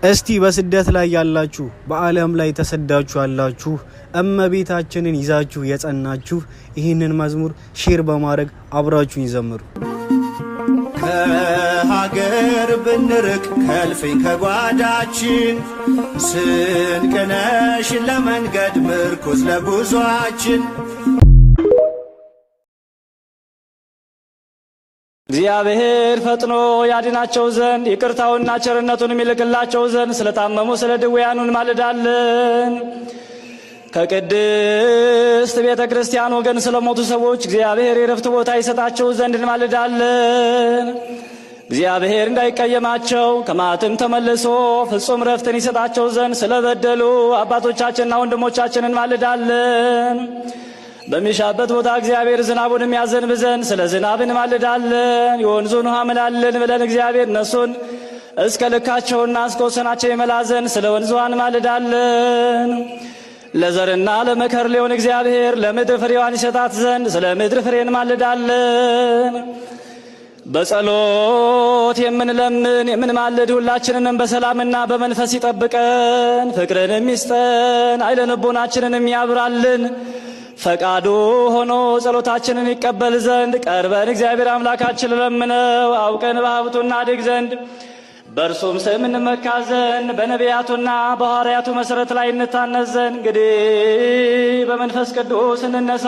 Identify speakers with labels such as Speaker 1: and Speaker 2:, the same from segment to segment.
Speaker 1: እስቲ በስደት ላይ ያላችሁ፣ በዓለም ላይ ተሰዳችሁ ያላችሁ፣ እመቤታችንን ይዛችሁ የጸናችሁ ይህንን መዝሙር share በማድረግ አብራችሁኝ ዘምሩ።
Speaker 2: ከሀገር ብንርቅ ከእልፍኝ ከጓዳችን፣ ስንቅነሽ ለመንገድ ምርኩዝ ለጉዟችን።
Speaker 3: እግዚአብሔር ፈጥኖ ያድናቸው ዘንድ፣ ይቅርታውና ቸርነቱን የሚልክላቸው ዘንድ ስለታመሙ ስለ ድውያኑ እንማልዳለን። ከቅድስት ቤተ ክርስቲያን ወገን ስለሞቱ ሰዎች እግዚአብሔር የረፍት ቦታ ይሰጣቸው ዘንድ እንማልዳለን። እግዚአብሔር እንዳይቀየማቸው ከመዓትም ተመልሶ ፍጹም ረፍትን ይሰጣቸው ዘንድ ስለበደሉ አባቶቻችንና ወንድሞቻችን እንማልዳለን። በሚሻበት ቦታ እግዚአብሔር ዝናቡን የሚያዘንብ ዘንድ ስለ ዝናብ እንማልዳለን። የወንዙን ውሃ ምላልን ብለን እግዚአብሔር እነሱን እስከ ልካቸውና እስከ ወሰናቸው ይመላ ዘንድ ስለ ወንዝ ውሃ እንማልዳለን። ለዘርና ለመከር ሊሆን እግዚአብሔር ለምድር ፍሬዋን ይሰጣት ዘንድ ስለ ምድር ፍሬ እንማልዳለን። በጸሎት የምንለምን የምንማልድ ሁላችንንም በሰላምና በመንፈስ ይጠብቀን፣ ፍቅርንም ይስጠን፣ ዓይነ ልቦናችንንም ያብራልን። ፈቃዱ ሆኖ ጸሎታችንን ይቀበል ዘንድ ቀርበን እግዚአብሔር አምላካችን ለምነው አውቀን በሀብቱ እናድግ ዘንድ፣ በእርሱም ስም እንመካ ዘንድ፣ በነቢያቱና በሐዋርያቱ መሠረት ላይ እንታነጽ ዘንድ እንግዲህ በመንፈስ ቅዱስ እንነሳ።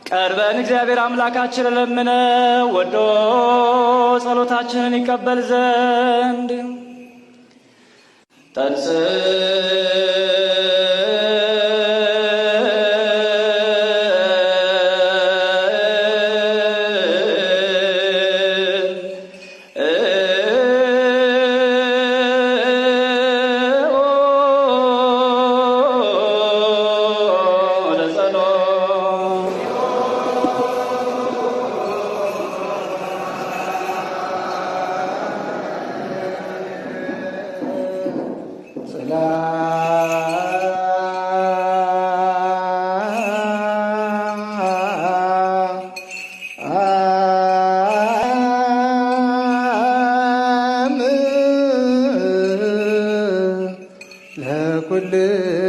Speaker 3: ቀርበን እግዚአብሔር አምላካችን ለምነው ወዶ ጸሎታችንን ይቀበል ዘንድ። ተንስ ለጸሎት።
Speaker 2: ሰላም ለኩልክሙ።